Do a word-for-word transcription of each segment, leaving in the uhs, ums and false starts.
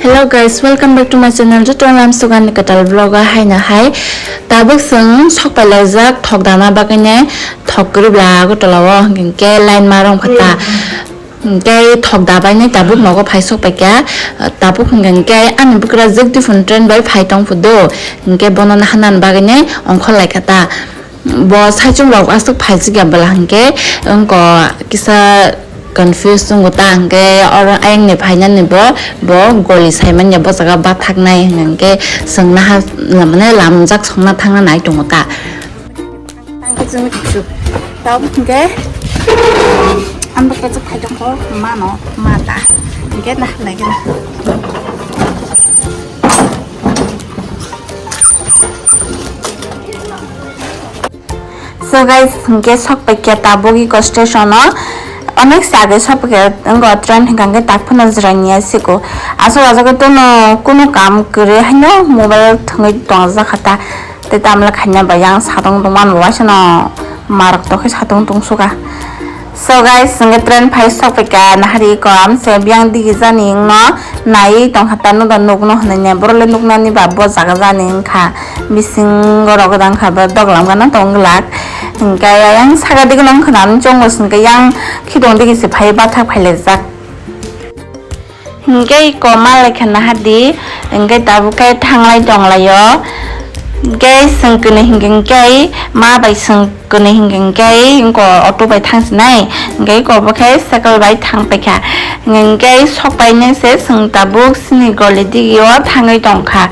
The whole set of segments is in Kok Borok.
Hello guys, welcome back to my channel. Joto lam sugan ni kwtal vlog o haino hai. Tabuk chwng sok pailajak thok dana bagwi ne thok kwrwi bla go tola o, hwnkhe line ma rong kha ta. Hwnkhe thok dabai ne tabuk nogo phai sok paikha. Tabuk hwnkhe ani bwkrajwk Diphun train bai phai tong phudo. Hwnkhe bono hanan bagwi ne ongkhor lai kha ta. Bo saichung rok aswk phaijak ya bwla hwnkhe wngko kisa confuse tongo ta, hwnkhe oro ayang ni phainani bo, bo goli saimanya bo jaga bathaknai hwnkhe chwng naha mane lamjak songna thangna nai tongo ta. Tangkhe chwng kisu tau hwnkhe ang bwkha chwk phai tongkho mano mata hwnkhe naha nai gana. So guys, hwnkhe sok paikha tabuk iko station o. Onek se age sok paikha wngkha train hwnkha hwnkhe tak phano jwraini ya siko. Aswk ajagwi tono kunu kam kwrwi haino mobile thwngwi tongjak kha ta. Tei tamle khaina bai yang satong tongmani bo waisano marok tokhe satong tongsuka. So guys, hwnkhe train phai sok paikha nahari iko amse biyang digi jani wngno naiwi tongkha ta, noda nukno hwnwi ne borok le nuknani ba bo jaga jani wngkha. Bisingo rok gana wngkha ba doglam gana tong glak. Hwnkhe yang saka digi nang khna chongo hwnkhe yang khidong digi se phai bathak phailaijak. Hwnkhe iko ma lai khna hadi hwnkhe tabuk khe thanglai tonglaio. Hwnkhe chwng kwnwi hwnkhe ma bai chwng kwnwi hwnkhe wngko auto bai thangsinai. Hwnkhe iko bo khe cycle bai thang paikha. Hwnkhe sok painai se chwng tabuk chini goli digi o thangwi tongkha.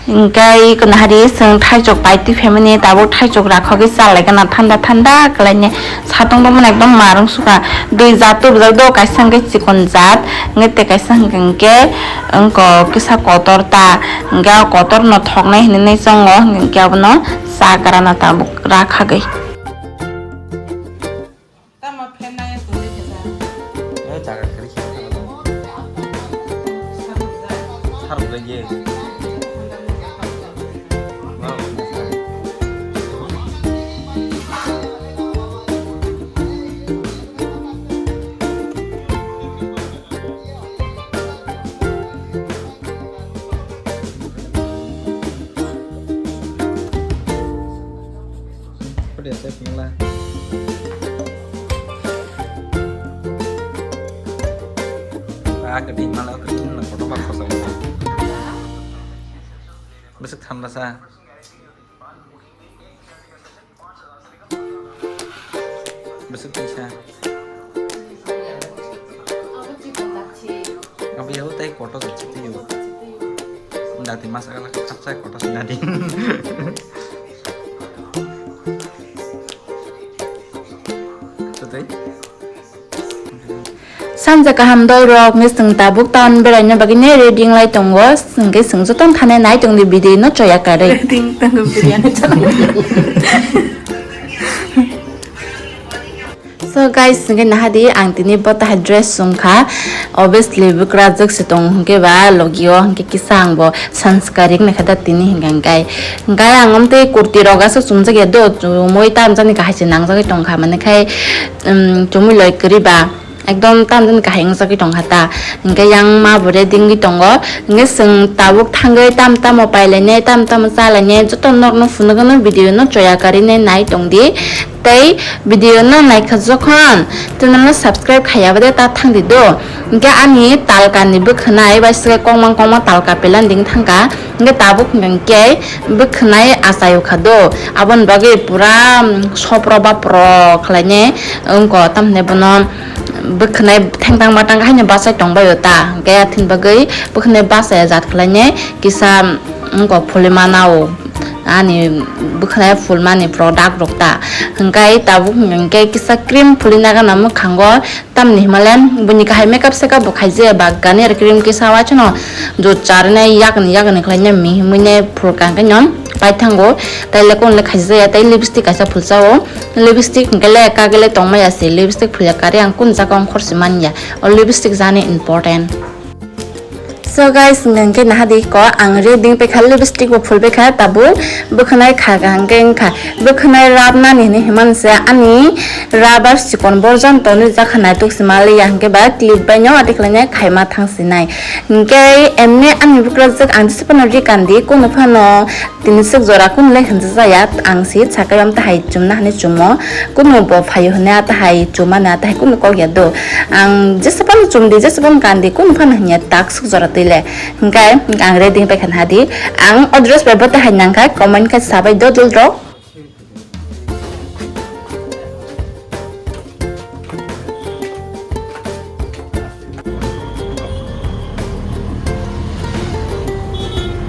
Hwnkhe iko nahari chwng thaichuk pai twi phaimani tabuk thaichuk rakhogwi chalaigana thanda thanda kwlaini satong tongmani ekdom marung sukha. Dui jat tubujak do, kaisa hwnkhe chikon jat hwnkhe tei kaisa hwnkhe hwnkhe wngko kisa kotor ta hwnkhe o kotor no thoknai hinwi nai chongo hwnkhe abono chakrana tabuk rakhagwi. Tamo phen nang ya tuli kisa. Eh, jaga kari kisa. Saruk jai ye. Pwdiyasa phunukla. Ah, kwtwi mala, kwtwi mala, kotor ba khosok. Bwswk thanda sa. Bwswk tisa. Abo chikon ta chi. Abo yao tai kotor se chitwi yo. Dati masa kala khapsa kotor se dati. Chutwi. Sanja kaham dol rok, hwnkhe chwng tabuk town beraina bagwi ne ready wnglai tongo, hwnkhe chwng jotono thane nai tongdi video no choya karwi. Ready wng tongo biryani chana. So guys, hwnkhe nahadi ang tini bo tahai dress chumkha, obviously bwkrajwk se tong hwnkhe ba logi o hwnkhe kisa ang bo sanskar wngna khe da tini hwnkhe hwnkhe ang omtwi kurti rok aswk chumjak ya do, chumui tamjani kahai se nangjagwi tongkha, mane khai, um, chumui loi kwrwi ba. Ekdom tamjani kahai wngjakgwi tongkha ta. Hwnkhe yang ma bo ready wngwi tongo. Hwnkhe chwng tabuk thangwi tam tamo pailainai, tam tamo chalainai, joto norokno phunukgwno video no choya karinai nai tongdi. Tei video no naikha jokhon channel no subscribe khaiya bade ta thangdi do. Hwnkhe ani talka ni bwkhwnai bai se kokma kokma talka pelanding thangkha. Hwnkhe tabuk hwnkhe bwkhwnai achai ukha do. Aboni bagwi pura, um, sopro bapro khlainai wngkha, tamhinai bono bwkhwnai thengtang matang haino bachai tongbaio ta, hwnkhe athini bagwi bwkhwnai bachai jat khlainai kisa wngkha phulwi mana o, ani bwkhwnai phulmani product rok ta, hwnkhe tabuk hwnkhe kisa cream phulwi nagana mwkhango, tamni hwnmale buini kahai makeup sekap bo khaijaya ba Garnier cream kisa waisano jot charnai yakni yakni khlainai mihimwinai phulkha hwnkhe no paithango, tai lekon le khaijaya, tai lipstick kaisa phulsa o. Lipstick hwnkhe le kagwi le tongmaya se, lipstick phulya karwi ang kunu jaga ongkhorsi manya. O lipstick jani important. So guys, hingke nahadi ko ang ready paikha, lipstick bo phul paikha, tabuk bwkhwnai kha hingke wngkha bwkhwnai rabnani hinwi himani se ani rubber chikon borjon toni jakha naituk se maliya hingke ba clip bai no adi khlainai khaima thang sinai. Hingke emne ani bukrajak ang jesa phano ri kandi, kunu phano tini swk jora kunu le hinjak jaya, ang si sakai om tahai chumna hani chumo, kunu bo phaio hwnwi atahai chumani atahai kunu kok ya do. Ang jesa phano chumdi, jesa phano kandi, kunu phano hinya tak swk jora twi le. Hingke ang ready paikha hadi, ang o dress bai bo tahai nangkha, comment khe sabai do dul rok.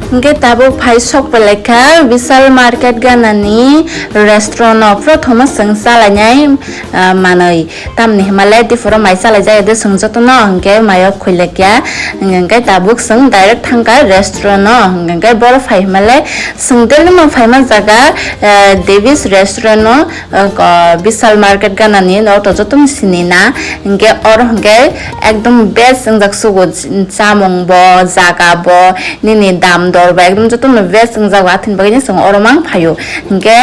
Hingke tabuk phai sok pelaikha Vishal Market ganani restaurant o, prothomo chwng chalainai, ah, manwi. Tamni himale diporo mai chalaijak de chwng jotono hingke mayo khuilekya. Hingke tabuk chwng direct thangkha restaurant o, hingke boro phai himale chwng daily no phaima jaga, ah, Davis restaurant o. Vishal Market ganani no to jotono sinina, hingke oro hingke ekdom best wngjak sugo, chamung bo, jaga bo, nini dam dor bo ekdom jotono best wngjak, athin bagwi chwng oro mang phaio. Hingke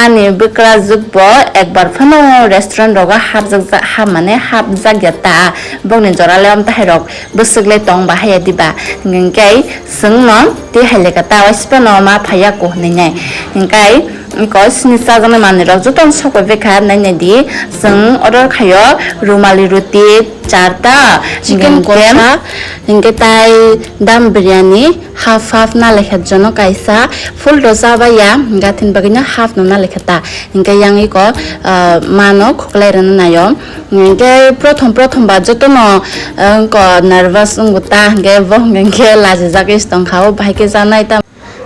ani bwkrajwk bo ekbar phano restaurant rogo hapjak, hap mane hapjak ya ta, bokni jora le amtahai rok bwswk le tong bahai ya diba, hingke chwng no twi hai leka ta, waispa no ma phaiya ko hinwi nai, hingke. Iko sini chajaknai manwirok jotono sok bai bwkha nai nai di. Chwng order khaio rumali roti charta, chicken hingke kosa, hingke tai dam biryani half half na lekha jono kaisa full rw chabaiya, hingke athin bagwino half no na lekha ta, hingke yang iko, ah, mano khuklai rwna naio. Hingke prothom prothom ba jotono, ah, wngko nervous wngo ta, hingke bo hingke lachijagwi se tongkha o, bahai khe chanai ta.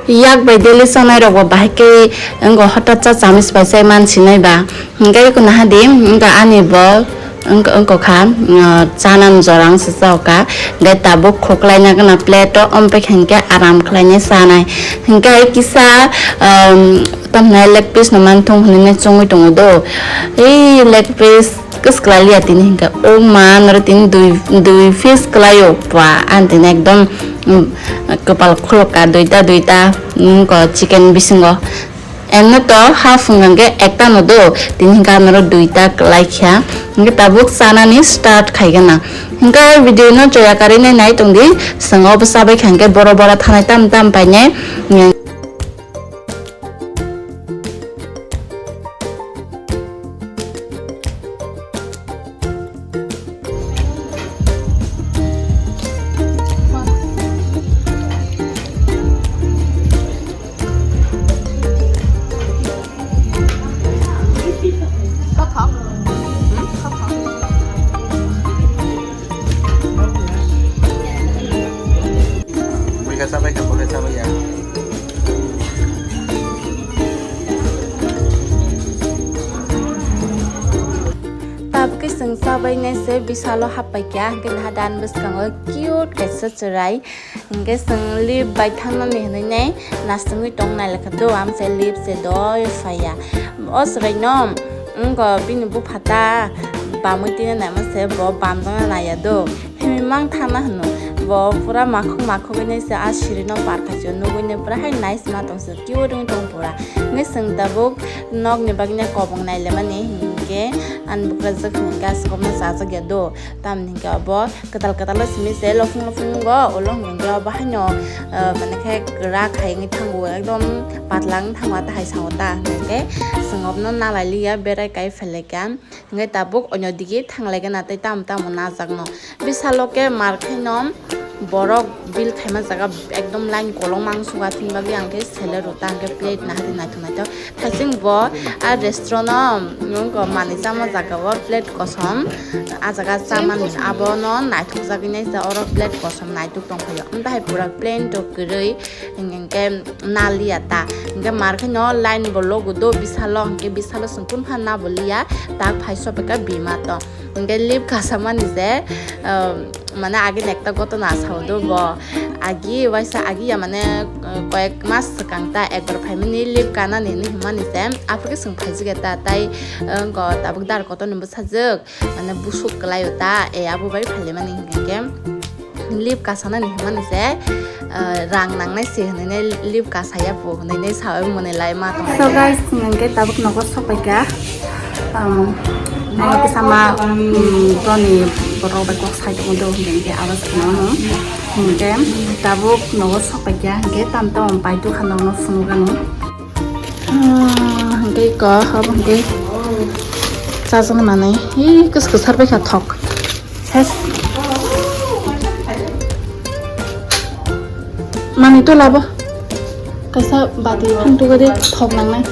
Yak bai daily chanai rok bo bahai khe wngkha, hothat cha chamich bai chai man sinai ba. Hingke eko naha di, wngkha ani bo wngkha, wngkha kha, ah, chanani jora wngsa cha kha. Hingke tabuk khuklai na gana plate o, omo bai khe hingke aram khlai nai chanai. Hingke kisa, um, tamhinai leg piece no manthung hinui chongwi tongo do. Ei leg piece kwswk kwlai liya tini hingke, o ma noro tini dui, dui piece kwlai o ba, ani tini ekdom, um, kwpal khuluk ka duita duita, um, ko chicken bisingo. Emno to half wngkha hingke ekta no do, tini hingke anoro duita kwlai kha. Hingke tabuk chanani start khai gana. Hingke video no choya karwi nai nai tongdi, chwng obo chabai kha hingke bora bora thanai tam tam painai. Bui kha chabai kha, bui kha chabai ya. Tabuk khe chwng chabai nai se Vishal o happai kha, hwnkhe naha dan bwskango cute kaisa chwrai. Hwnkhe chwng lift bai thangnani hwnwi nai nasingwi tong nai lekha do, amchai lift se doi phaiya. O chwraino wngkha bini bupha ta bamwi tini naima se bo bamjakna naiya do. Himwi mang thangna hwno. Bo pura makhuk makhuk wngwi se a sirino par khaisio nugwi nai pura hai nice ma tongse cute wngwi tong pura. Hwnkhe chwng tabuk nokni bagwi kobong nailaimani hinkhe ani bukrajwk hinkhe aswk ma chajakya do. Tamni hinkhe obo kwtal kwtal o simi se lofung lofung nungo ulo hinkhe obo haino, ah, mane khe kwrak hai wngwi thango ekdom patla wngwi thango ta hai sao ta hinkhe chwng obono nalai liya berai kai phailai kha. Hingke tabuk onyo digi thanglai gana tei tamo tamo najakno. Bisalo khe mar khaino borok bill khaima jaga ekdom line kolok mangsuga, tini bagwi ang khe seler rw ta hingke plate nahari naithok naithok. Thaising bo a restaurant o wngkha manwi chama jaga o plate kosom, a jaga chamani abono naithok jagwi naisa oro plate kosom naithok tongphaio. Amtahai pura plain to kwrwi hingke naliya ta. Hingke mar khe no line bo logo do bisalo, hingke bisalo chwng kunu phan nabo liya, tak phai sopeka bima to. Hingke lip kasamani je, um, mane age ekta gotona sao do bo. Agi waisa agi ya mane, uh, koyek mas swkang ta ekbar phaimani lip kanani hinwi hwnmani je. Aphuru khe chwng phaijak ya ta, tai, uh, wngkha tabuk dar kotorni bwsajwk, mane busuk kwlaio ta, e abo bai phailaimani hingke. Lip kasanani hwnmani se, ah, rang nangnai se hwnwi lip kasaya bo hwnwi sawi mwnwi lai ma tongo. So guys, hwnkhe tabuk nogo sopaikha. Um, nogo kisa ma, um, toni borok bai kok sai tongo do hwnkhe awas kheno. Hwnkhe tabuk nogo sopaikha hwnkhe tam tam pai dukhan rokno phunukgano. Ah, hwnkhe iko, abo hwnkhe chajaknani. Hi, kwswk kwsar bai kha thok. Ses. Mani to labo. Kaisa bati phan tuga de thok nangnai.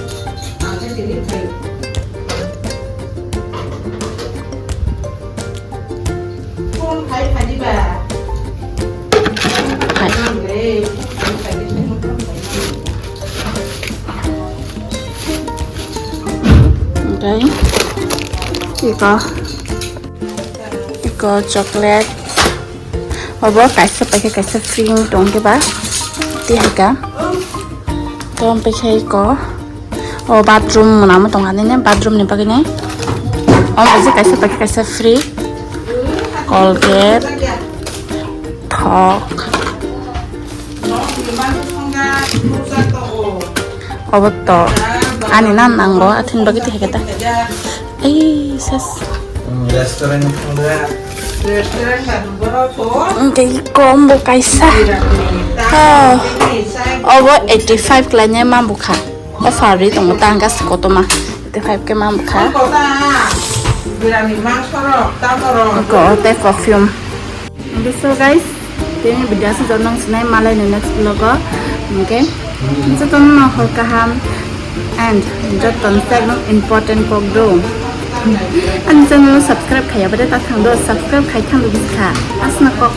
Hai. Okay. Iko, iko chocolate. Obo kaisa paikha, kaisa free wng tong khe ba. Tihai ka. Tong paikha iko. O bathroom mwnamo tong ani ne, bathroom ni bagwi ne. Omo se kaisa paikha, kaisa free. Colgate. Thok. Obo to ani nan nango, athini bagwi tihai khe ta. Ei, ses. Restaurant thangda. Hwnkhe iko omo bo kaisa. Ha. Obo eighty five kwlainai ma bukha. Offer ri tongo ta hwnkhe kotorma. Eighty five khe ma bukha. Ko tei perfume. Hwnkhe so guys, tini video aswk joto nang sinai malai ni next vlog o. Hwnkhe jotono hor kaham and jotono se ekdom important kok do. Ani channel o subscribe khaiya bade ta thang do, subscribe khai thang do bwskha. Aswkno kok.